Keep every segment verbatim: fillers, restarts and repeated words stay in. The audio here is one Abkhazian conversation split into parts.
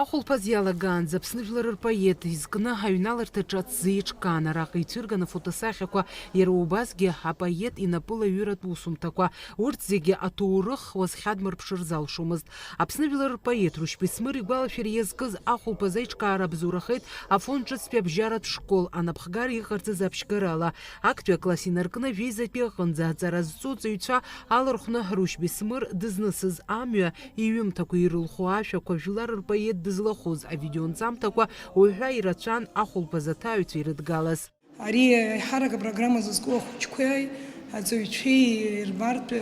Ахәылԥаз иалагаанӡа Аԥсны жәлар рпоет изкны аҩналарҭаҿы аҭӡы еиҿкаан, араҟа ицәырганы афотосахьақәа, иара убасгьы апоет инапыла аҩыратә усумҭақәа, урҭ зегьы аҭоурых уазхьадмырԥшыр залшомызт. Аԥсны жәлар рпоет Рушь Бесмыр игәалашәара иазкыз ахәылԥаз аиҿкаара абзоурахеит Афон ҿыцтәи абжьаратә школ анапхгара иҟарҵаз аԥшьгарала. Актәи акласс инаркны жәеизатәи аҟынӡа аҵара зҵо аҵаҩцәа алархәны Рушь Бесмыр дызнысыз амҩа, иҩымҭақәа ирылху ашәақәа жәлар рпоет дызлахәыз авидеонҵамҭақәа уҳәа ирацәан ахәылԥаз аҭаҩцәа ирыдгалаз. Ари аиҳарак апрограмма зызку ахәыҷқәеи аҵаҩцәеи ирбартә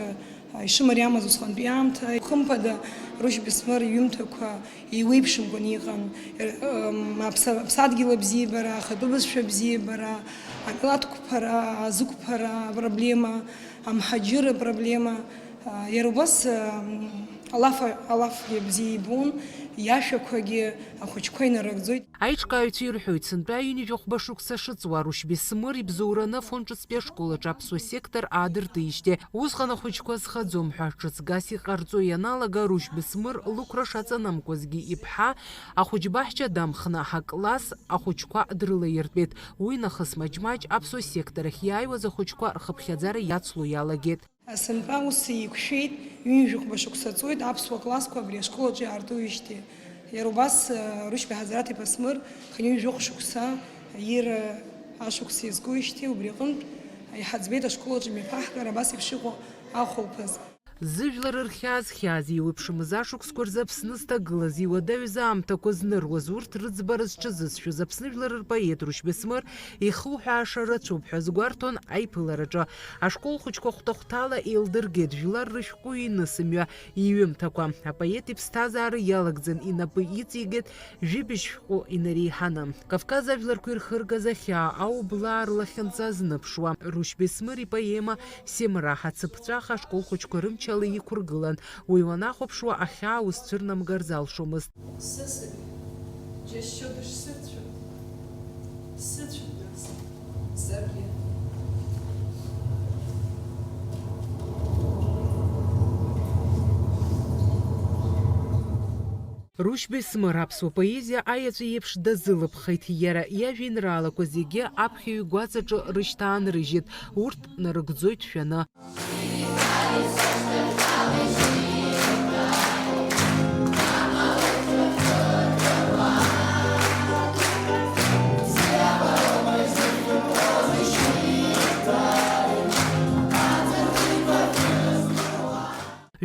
ишымариамыз усҟантәи аамҭа, хымԥада, Рушь Бесмыр иҩымҭақәа еиуеиԥшымкәан иҟан. М, аԥса-, аԥсадгьыл абзиабара, ахатәы бызшәа абзиабара, амилаҭ қәԥара, азықәԥара апроблема, амҳаџьырра апроблема, а, иара убас, а, м, алаф, алафгьы бзиа ибон, иашәақәагьы ахәыҷқәа инарыгӡоит. Аиҿкааҩцәа ирҳәоит, сынтәа ҩынҩажәи хәба шықәса шыҵуа, Рушь Бесмыр ибзоураны Афон ҿыцтәи ашкол аҿы аԥсуа сектор аадыртижьҭеи. Усҟан ахәыҷқәа зхаӡом ҳәа ҿыцгас иҟарҵо ианалага, Рушь Бесмыр лықәра шаҵанамкуазгьы иԥҳа ахәыҷбаҳча дамхны акласс ахәыҷқәа дрылаиртәеит. Уи нахыс маҷ-маҷ аԥсуа сектор ахь иааиуаз ахәыҷқәа рхыԥхьаӡара иацло иалагеит. Сынтәа ус еиқәшәеит, ҩынҩажәи хәба шықәса ҵуеит аԥсуа классқәа абри ашкол аҿы иаартуижьҭеи. Иара убас, Рушьба Ҳазараҭ-иԥа Смыр хынҩажәи жәохә шықәса ир ашықәс иазкуижьҭеи, убри аҟынтә иҳаӡбеит ашкол аҿы мҩаԥаҳгара абас еиԥш иҟоу ахәылԥаз. Зыжәлар рхьаа зхьааз, еиуеиԥшымыз ашықәсқәа рзы Аԥсны зҭагылаз, иуадаҩыз аамҭақәа зныруаз, урҭ рыӡбара зҽазызшәоз Аԥсны жәлар рпоет Рушьба Смыр ихуҳәааша рацәоуп ҳәа азгәарҭон аиԥылараҿы. Ашкол хәыҷқәа хәҭа-хәҭала еилдыргеит жәлар рышәҟәыҩҩы инысымҩа, иҩымҭақәа. Апоет иԥсҭазаара иалагӡан инапы иҵигеит жәибжь шәҟәы инареиҳаны. Кавказ ажәларқәа ирхыргаз ахьаа аублаа рлахьынҵа азныԥшуа, Рушьба Смыр ипоема Семра ацыԥҵәаха ашкол хәыҷқәа рымчала иқәыргылан. Уи уанахәаԥшуа, ахьаа узцәырнамгар залшомызт. Сысаби, џьасшьо дышсыцәо, сыцәоуп нас, саргьы. Рушьба Смыр аԥсуа поезиа аеҵәа иеиԥш дазылыԥхеит. Иара иажәеинраалақәа зегьы аԥхьаҩ игәаҵаҿы рышьҭаанрыжьит, урҭ нарыгӡоит шәаны.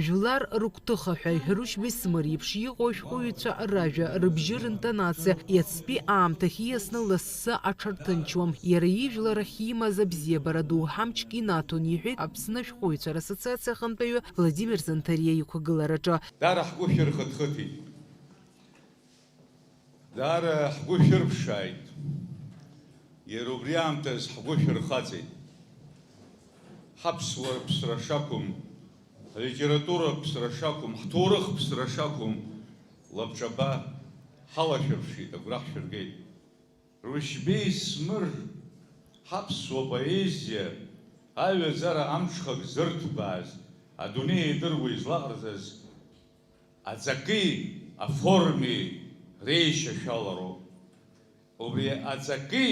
Жәлар рыгәҭыха ҳәа Рушьба Смыр иеиԥш иҟоу ашәҟәыҩҩцәа ражәа, рыбжьы ринтонациа иацтәи аамҭахь ииасны лассы аҽарҭынчуам. Иара ижәлар ахь имаз абзиабара доуҳа мчк инаҭон, иҳәеит Аԥсны ашәҟәыҩҩцәа рассоциациа ахантәаҩы Владимир Занҭариа иқәгылараҿы. Дара ҳгәы шәырхыҭхыҭит. Даара ҳгәы шәырԥшааит. Иара убри аамҭаз ҳгәы шәырхаҵеит. Ҳаԥсуара ԥсра шақәым, алитература ԥсра шақәым, ҳҭоурых ԥсра шақәым лабҿаба ҳалашәырԥшит, агәра ҳшәыргеит. Рушьбеи Смыр ҳаԥсуа поезиа аҩаӡара амҽхак зырҭбааз, адунеи идыруа излаҟарҵаз аҵаки аформеи реишьашәалароуп. Убри аҵаки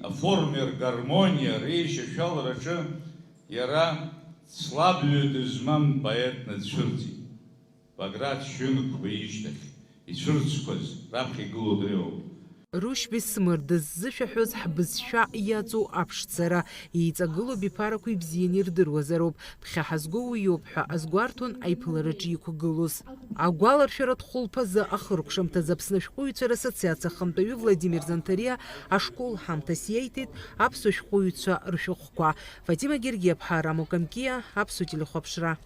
аформеи ргармониа реишьашәалараҿы иара ҵлабҩа дызмам поетны дцәырҵит. Баграт Шьынқәба ишьҭахь ицәырҵқәаз раԥхьа игылоу дреиуоуп. Рушьба Смыр дыззышәаҳәоз ҳбызшәа иаҵоу аԥшӡара, еиҵагылоу абиԥарақәа ибзианы ирдыруазароуп, ԥхьа ҳазго уиоуп ҳәа азгәарҭон аиԥылараҿы иқәгылоз. Агәаларшәаратә хәылԥазы ахыркәшамҭазы Аԥсны ашәҟәыҩҩцәа рассоциациа ахантәаҩы Владимир Занҭариа ашкол ҳамҭас иеиҭеит аԥсуа шәҟәыҩҩцәа ршәҟәқәа. Фатима Гергиаԥҳа, Рамо Камкиа, Аԥсуа телехәаԥшра.